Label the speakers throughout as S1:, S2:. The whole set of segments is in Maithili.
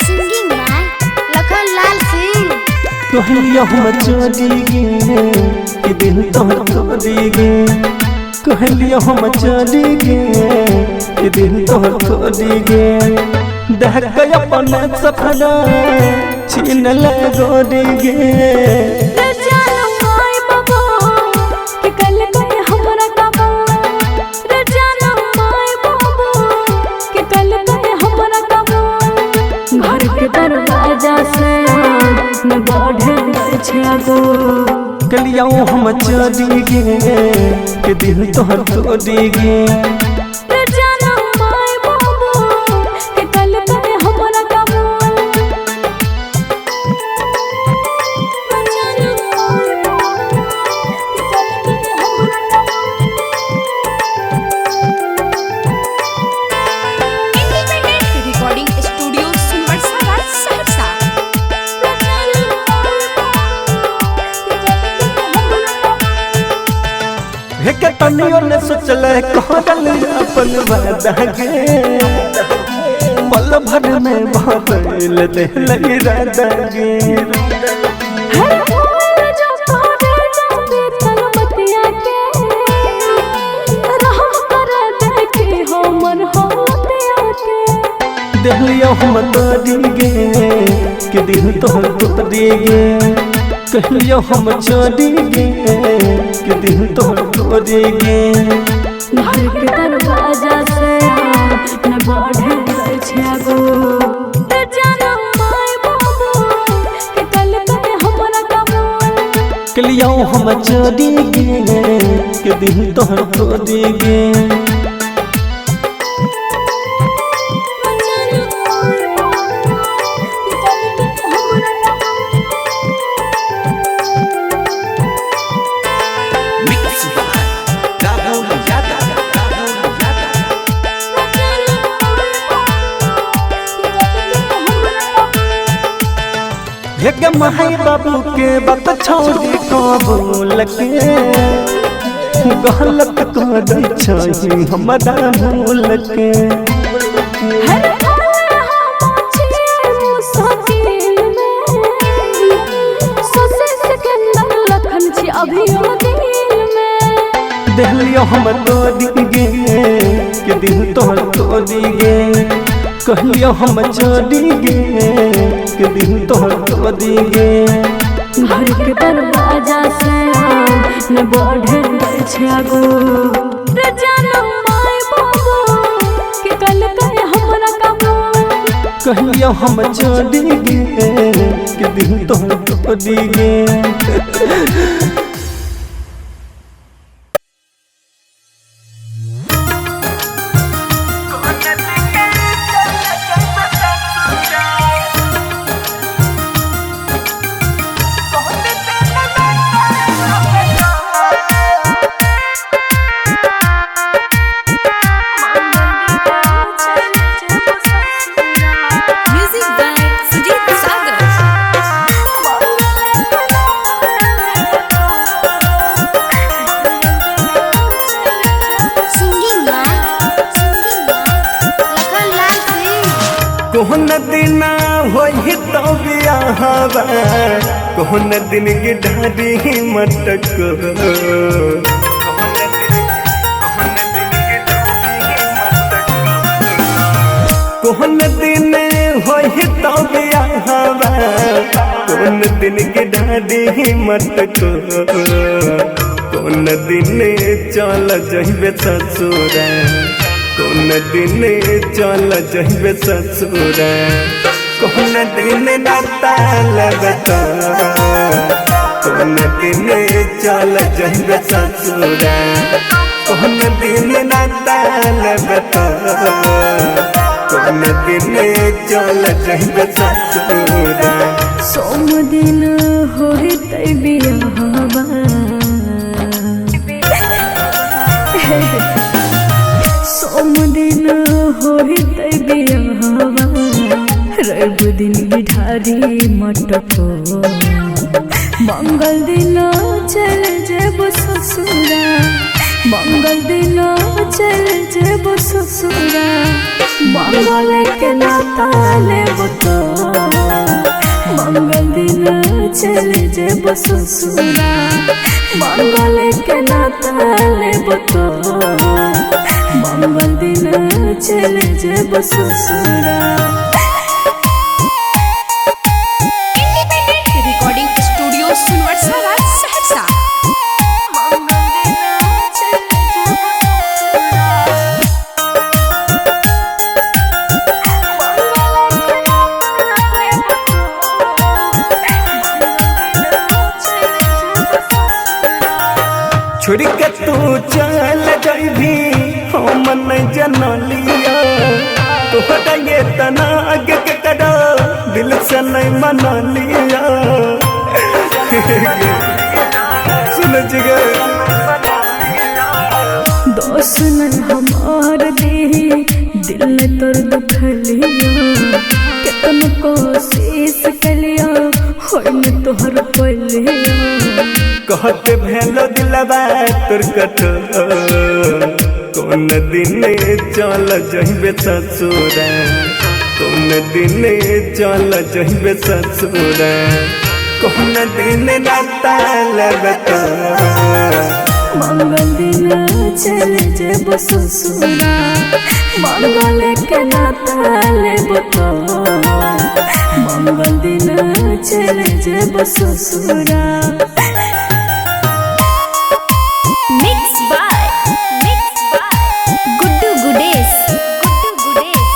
S1: Singing by Lakhan Lal Singh.
S2: कहलियो हम चली गे कि दिल तोहर तोड़ी गे, कहलियो हम चली गे कि दिल तोहर तोड़ी गे। दहक अपन सपना छीन ले गोरी गे।
S3: घर के दरवाजा से न बढ़े आगो।
S2: कहलियो हम चली गे कि दिल तोहर तोड़ी गे।
S4: Recording studio Sunbarsa Saharsa.
S2: हे तनियो ने सोचल कहल अपन वादा गे, पल भर में बदल देल इरादा गे। देहलियो हम तोड़ी गे कि दिल तोहर तोड़ी गे, कहलियो हम चली गे कि दिल तोहर तोड़ी गे।
S3: घर के दरवाजा से न बढ़े आगो।
S2: कहलियो हम चली गे कि दिल तोहर तोड़ी गे। हे माई बाबू के बात छोड़ी कबूल के, गलत कर छही हमरा भूल के। देहलियो हम तोड़ी गे कि दिल तोहर तोड़ी गे, कहलियो हम चली गे कि दिल तोहर तोड़ी गे।
S3: घर के दरवाजा से न बढ़े आगो।
S2: कहलियो हम चली गे कि दिल तोहर तोड़ी गे।
S4: Music by Sujit Sagar.
S1: Singing by Lakhan Lal Singh.
S2: कोहन दिन होई तो बियाहवा, कोहन दिन के ढारी मटक। कोहन दिन होई तो बियाहवा, कोन दिन के ढारी मटक। कोन दिन चल जइबे ससुरा, कोन दिन चल जइबे ससुरा। कोन दिन नाता लगता, कोन दिन चल जइबे ससुरा। कोन दिन नाता लगता, कोन दिन चल जइबे ससुरा।
S3: सोम दिन होई बियाहवा, सोम दिन होई बियाहवा। रे रवि दिन बिढारी मटको मंगल दिन चल जेबो ससुरा मंगल दिन चल जेबो ससुरा मंगल के नाता लेबो तो मंगल दिन चल जेबो ससुरा मंगल के नाता लेबो तो मंगल दिन चल जेबो ससुरा।
S4: इंडिपेंडेंट रिकॉर्डिंग स्टूडियो सुनवरसा सहरसा।
S2: छोड़ के तू चल जाबी हम नहीं जनलिया तोहरा ये तना आगे के करो दिल से नहीं मना लिया। सुन जिगर
S3: दोष न हमार दे दिल ने तोर दुख लिया केतन कोशिश कलिया होई न तोहर पलिया
S2: कहते भेलो दिलवा तोर कठोर कौन दिन चल जहिबे ससुरा कौन दिन चल जहिबे ससुरा कौन दिन नाता लेबे तोर।
S3: मंगल दिन चल जेबो ससुरा मंगल के नाता लेबो तो मंगल दिन चल जेबो ससुरा।
S1: Mix by Guddu Gudesh Guddu Gudesh.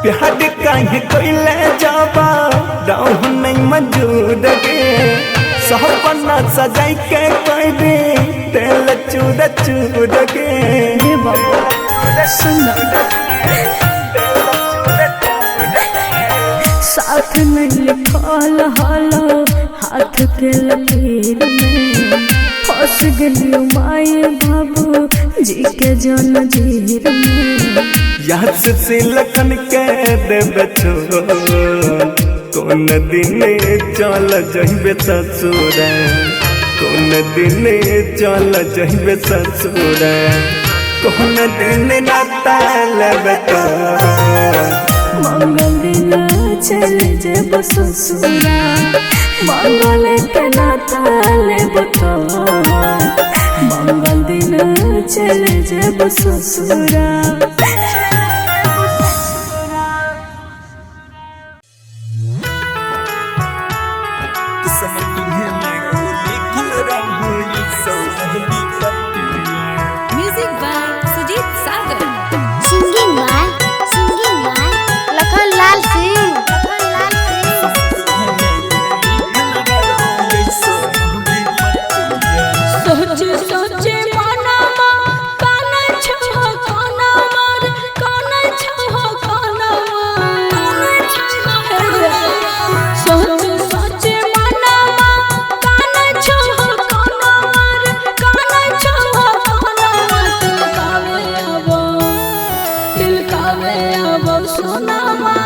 S2: प्यार काहे कोइले जाबा रहु नहीं मजूर गे सपना सजाई के कोई दे तेल चूर चूर गे।
S3: हे बाबा सुन साथ में लिखल हलो हाथ के लकीर में फंस गलियो माए बाबू जी के जन जीर में
S2: याद से लखन के देबे कौन दिन चल जहिबे ससुरा कौन दिन चल जहिबे ससुरा कौन दिन नाता लेबे तोर।
S3: मंगल दिन चल जेबो ससुरा मंगल के नाता लेबो तो मंगल दिन चल जेबो ससुरा।
S4: Music by Sujit Sagar.
S1: Singing by Lakhan Lal Singh Lakhan Lal Singh.
S3: सोचे सोचे मनमा काना छो काना मार काना छो काना सोचे सोचे मनमा काना छो काना मार काना छो काना दिल कावे आवो सोना मा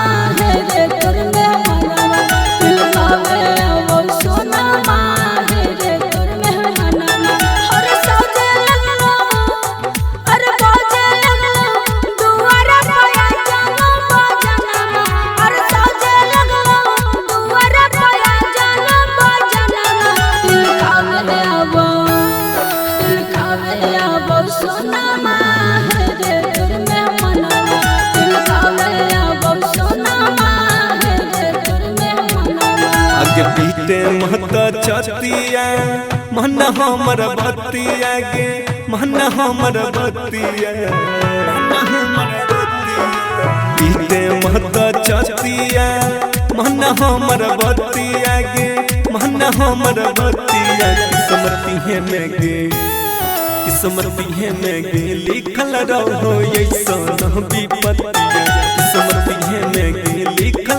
S3: है रे तोर में मनवा दिल कावे आवो सोना मा है रे तोर में मनवा हर सजे लगलो अरे बाजे लगलो दुआरा पया जानो बजाना हर सजे लगलो दुआरा पया जानो बजाना दिल कावे आवो सोना मा है रे तोर में मनवा दिल कावे आवो सोना मा है रे तोर में मनवा।
S2: आगे पीटे महत छतिया मन हमर बतिया गे मन हमर बतिया पीटे महत छतिया मन हमर बतिया गे मन हमर बतिया किस्मती है में गे किस्मती है में गे लिखल रहो ऐसा विपत्तिया किस्मती है में गे लिखल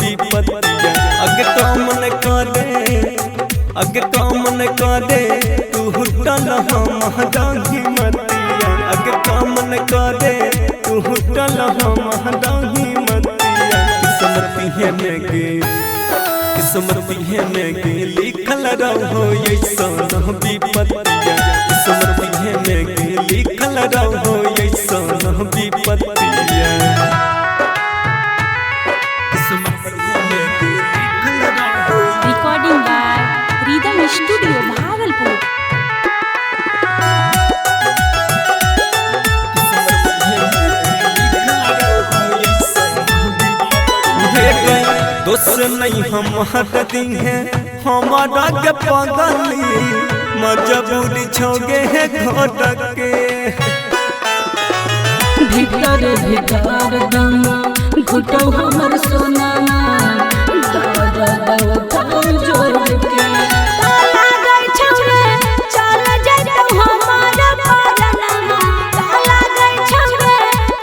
S2: विपत्तिया। अग काम न करे, अग काम न करे तू हुटल हम डाही मतिया। अग काम न करे तू हुटल हम डाही मतिया। किस्मती है में गे, किस्मती है में गे लिखल रहो ऐसन विपत्तिया। किस्मती है में गे लिखल रहो ऐसन विपत्तिया। किस्मती है में गे लिखल रहो।
S4: Recording by Rhythm Studio Bhagalpur.
S2: दोष नहीं हम हटती हैं हमारा के पगली, मजबूरी छोगे है घोट के।
S3: भीतर भीतर दम घुटो हमर सोनामा, दर्द उठाओ जोर के।
S1: ताला गई छौरे चल जैतौ हमार परनमा। ताला गई छौरे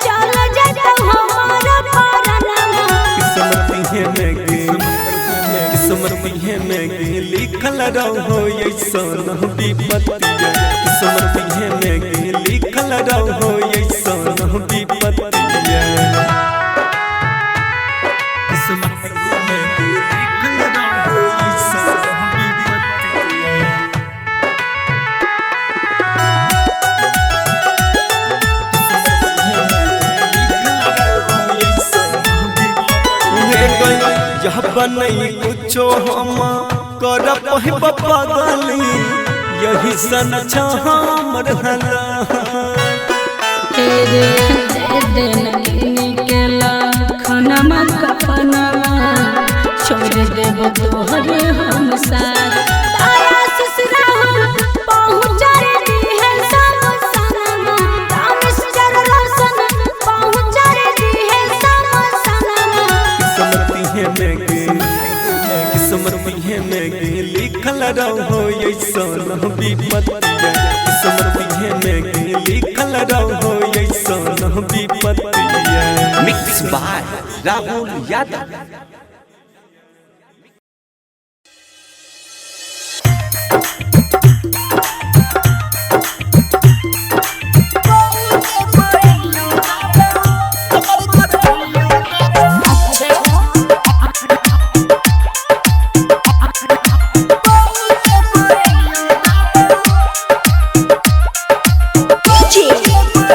S1: चल जैतौ हमार परनमा।
S2: किस्मती है में गे, किस्मती है में गे लिखल रहो ऐसन विपत्तिया। किस्मती है में गे लिखल रहो ऐसन विपत्तिया। किस्मती है में गे लिखल रहो ऐसन विपत्तिया। यह बनई कुछो हम कर पगली, यही सन हमर हला।
S3: तेरे दे देन निकला खाना कफनवा, छोड़ देब तोहरे हम साथ।
S1: ताया ससुरा पहुँचा रे है सब सनमा। रामेश्वर रोशन पहुँचा रे है सब सनमा।
S2: किस्मती है में गे, किस्मती है में गे लिखल रहो ऐसन विपत्तिया। किस्मती है में गे लिखल रहो ऐसन विपत्तिया।
S5: Mix by Rahul Yadav.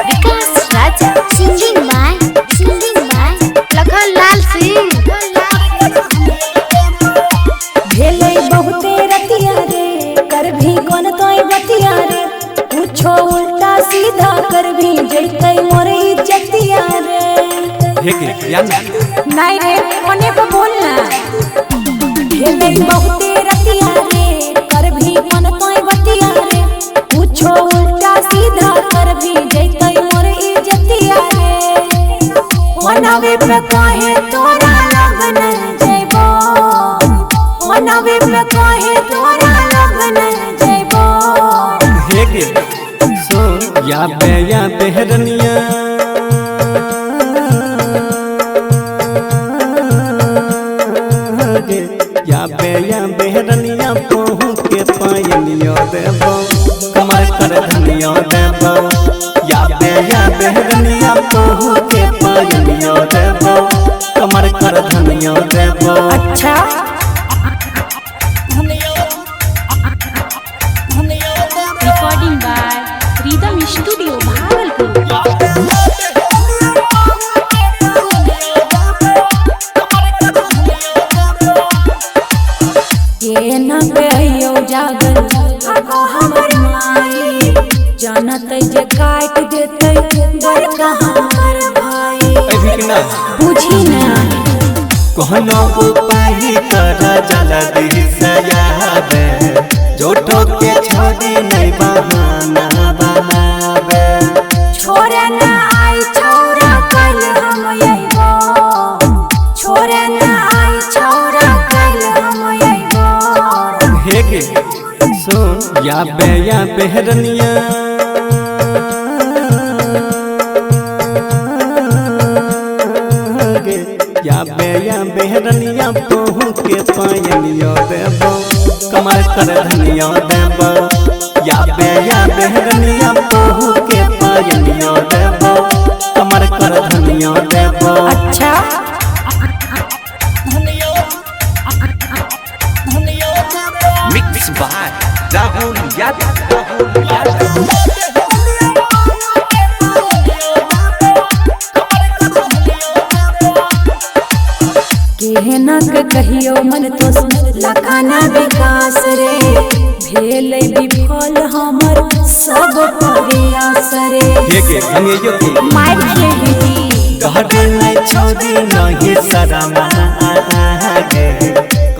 S1: Vikas Raja singing by Lakhan Lal Singh.
S6: भेलै बहुते रतिया रे, कर भी कोन तोय बतिया रे, कुछो उल्टा सीधा कर भी जैतै मोर इज्जतिया रे।
S2: हे गे या ना
S6: नहीं रे ओने को बोलना। भेलै बहुते रतिया रे, कर भी कोन तोय बतिया रे, कुछो उल्टा सीधा कर भी जैतै मोर इज्जतिया रे। मनावे पे काहे तोरा लगन जैबो, मनावे पे काहे तोरा लगन जैबो।
S2: हे गे सो या बे या बेहरनिया, गे या बे या बेहरनिया पहुँ के पायनियो देबो, कमर कर धनियो देबो। या बे या बेहरनिया पहुँ के पायनियो देबो, कमर कर धनियो देबो।
S6: अच्छा
S4: Recording by Rhythm Studio Bhagalpur.
S6: ये न पे अइयो जागल आगो हमर माई, जानत जे काट देतै बड़का हमर भाई।
S2: अभी के ना
S6: बुझी ना
S2: कोनो उपाय कर जल्दी से आवे, झूठो के छोड़ी नहीं बहाना बनावे।
S6: छोड़े ना आई छौरा कल हम अइबो, छोड़े ना आई छौरा कल हम अइबो।
S2: हे गे सुन या बे या बेहरनिया, गे या बे या बेहरनिया। पायनियो देबो कमर कर धनियो देबो याबे याबे रनिया पोहू के पायनियो देबो कमर कर धनियो देबो।
S6: अच्छा
S5: mix by Rahul Yadav Rahul Yadav.
S6: केहनक कहियो मन तो लखाना विकास रे भेलै विफल हमर सब प्रयास रे।
S2: हे गे धनियो के
S6: मार खेली
S2: डहरे नहीं छोड़ी नहीं शरमा गे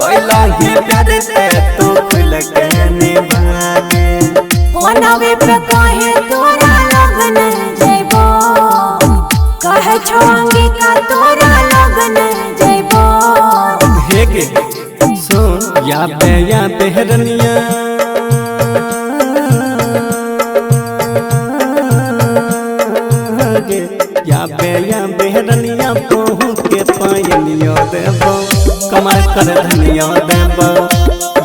S2: कोइला ही प्यार ते तू खुल के निभागे।
S6: फोनवे पे कहे तोरा लगन जइबो कहे छो अंगिका तोरा लगन जइबो।
S2: हे गे सुन याबे याबे रनिया गे याबे याबे रनिया पोहू के पायनियो देबो कमर कर धनियो देबो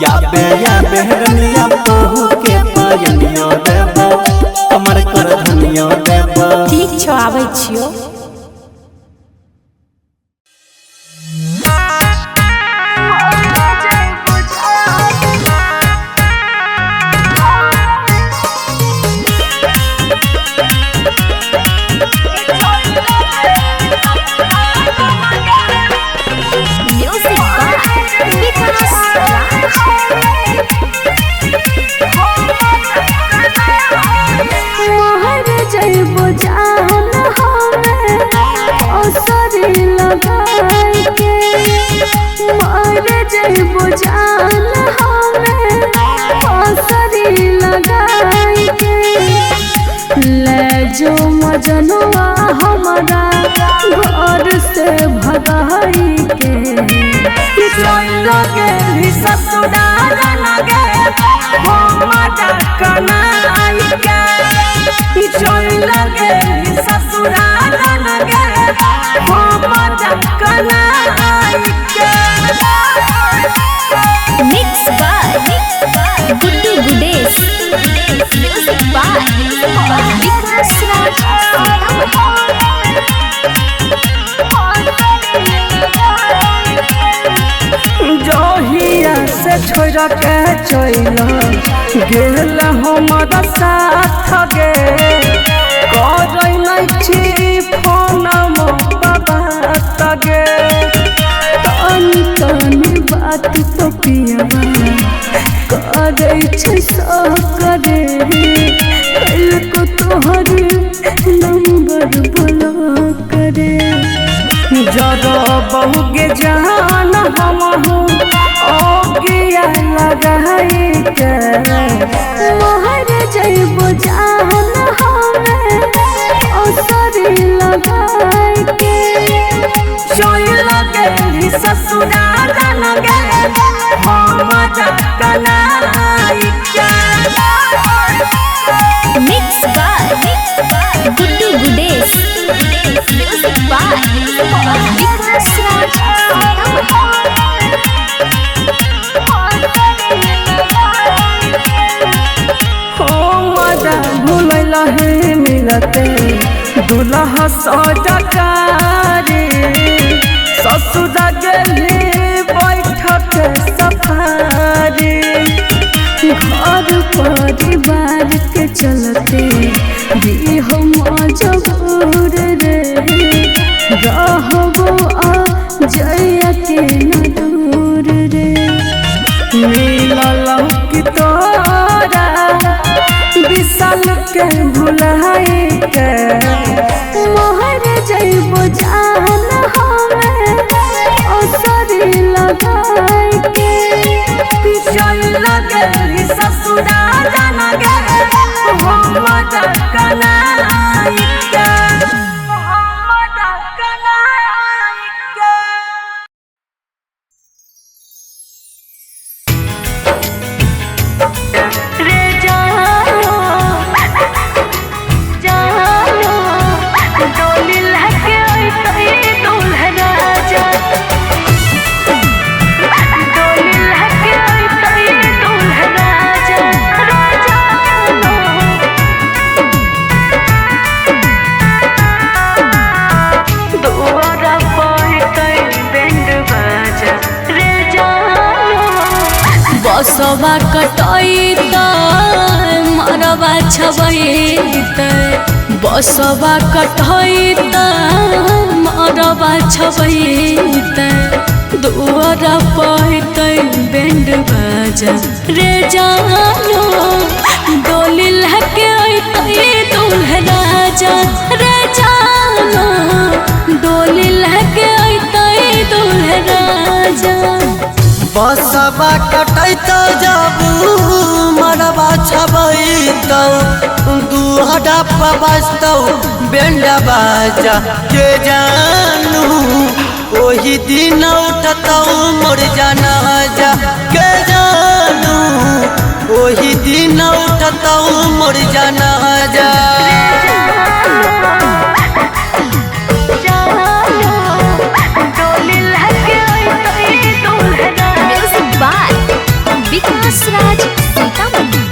S2: याबे याबे रनिया पोहू के पायनियो देबो कमर कर धनियो देबो।
S6: ठीक छो आबै छियो।
S1: म्यूजिक बाय विकास राज।
S3: मोहर जइबो जान हमे असरी लगाई के मोहर जइबो जान हमे असरी लगाई के ले जो मजनुआ हमारा घर से भगाई के लगे ससुराल लगे लगे ससुराल लगे
S1: mix by Guddu Gudesh. Music by Vikas Raj
S3: जहिया से छोड़ के चल गेल हमर साथ गे करै नहीं छी फोन बात गे तनी तनी बात तो पियवा करै छै सब करे को तोहर नंबर बोला करे जरा बहुगे जान हमहू ओगिया लगाई के मोहर जइबो जान हमे असरी लगाई के चल गेली ससुराल लगे हम कनाई के।
S1: Mix by Guddu Gudesh. Music by Vikas Raj.
S3: हो मजा भूलैल हे मिलते दुल्हा सजकारी ससुर गेली बैठक सफारी घर परिवार के चलते भी हम मजबूर रे रहबो आ जइया के न दूर रे मिलल की तोरा विशाल के भुलाई के मोहर जइबो जान हमे असरी लगाई के चल गेली ससुराल लगे हम कनाई के हम कनाई के।
S4: रे जानो जानो डोली लहके ओई तोई दुल्हन राजा।
S3: बसवा कटैतै मरवा छबैतै, बसवा कटैतै मरवा छबैतै, दुआरा पहतै बैंड बाजा रे जानो, डोली लहके अइतै दूल्हा राजा रे जानो, डोली लहके अइतै दूल्हा राजा।
S7: बसवा कटैतौ जबू मरबा छबैतौ, दुहरा बजतौ बैंड बाजा के जानू, ओही दिन उठतौ मोर जनाजा के जानू, ओही दिन उठतौ मोर जनाजा।
S1: म्यूजिक बाय विकास राज सीतामढ़ी।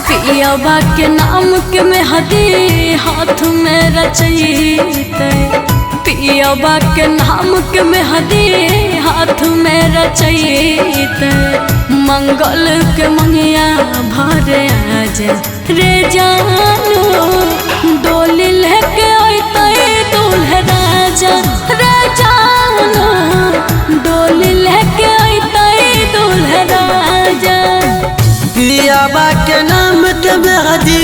S3: पियबा के नाम के मेहदी हाथ में रचैतै, पियबा के नाम के मेहदी हाथ में रचैतै, मंगल के मंगिया भरे आजा रे जानो, डोली लेके अइतै दूल्हा राजा रे जानो, डोली लेके अइतै दूल्हा राजा।
S7: पियाबा के नाम के मेहदी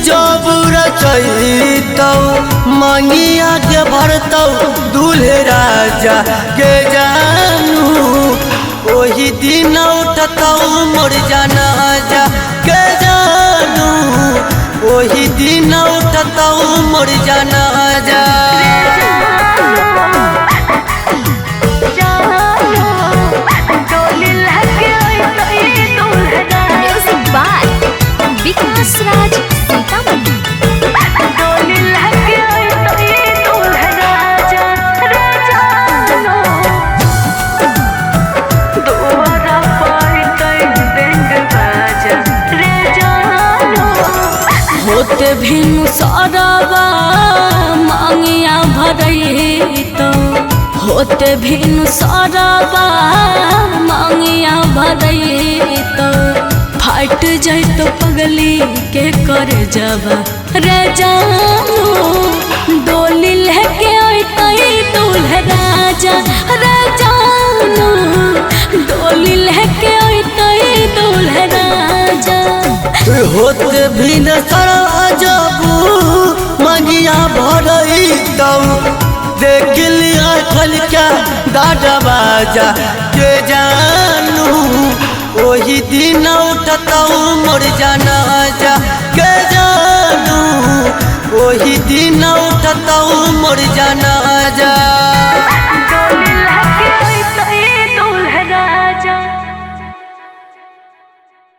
S7: जब रचैतौ, मंगिया के भरतौ दूल्हे राजा के जानू, ओही दिन उठतौ मोर जनाजा के जानू, ओही दिन उठतौ मोर जनाजा।
S1: म्यूजिक बाय विकास राज सीतामढ़ी।
S3: होते भिनु सरवा मांगिया भरैतौ, होते भिनु सरवा मांगिया भरैतौ, फाट जैतो पगली के कर जबा रे जानो, डोली लेके अइतै दूल्हा राजा रे जानो, डोली लेके अइतै दूल्हा राजा।
S7: होते भी न सरवा जबू मंगिया भरैतौ, देख लिया खलका दादा बाजा के जानू, ओही दिन उठतौ मोर जनाजा के जानू, ओही दिन उठतौ मोर जनाजा।